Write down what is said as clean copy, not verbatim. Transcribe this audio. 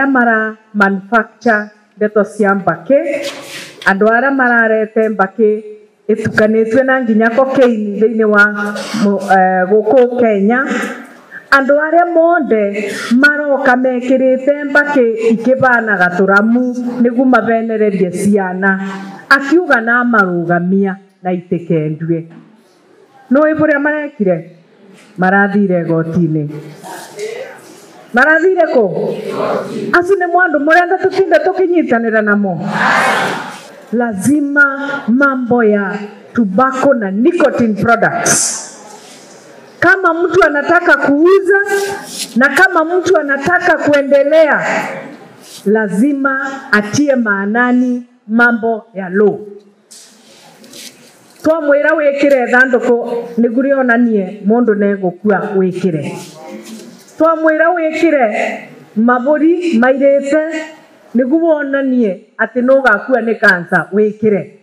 Mara manufacture ndeto cia mbakĩ, andũ arĩa mararete mbakĩ ĩtukanĩtue na nginya cocaine thĩinĩ wa gũkũ Kenya, andũ arĩa monde maroka mekĩrĩte mbakĩ ikĩbanaga tũramu nĩguo mabenererie ciana, akiuga na marũgamia na itikendue. Nũĩ bũrĩa marekire? Marathire igoti-inĩ. Marathire kũ? Acio nĩ mwandu mũrenda tũtinde tũkĩnyitanĩra namo. Lazima mambo ya tobacco na nicotine products, kama mtu anataka kuuza na kama mtu anataka kuendelea, lazima atie maanani mambo ya law. Twamwĩra wĩkĩre thandũkũ nĩguo rĩonanie mũndũ nĩegũkua wĩkĩre. Twamwĩra wĩkĩre mabũri mairĩte nĩguo wonanie atĩ nĩũgakua nĩ cancer wĩkĩre.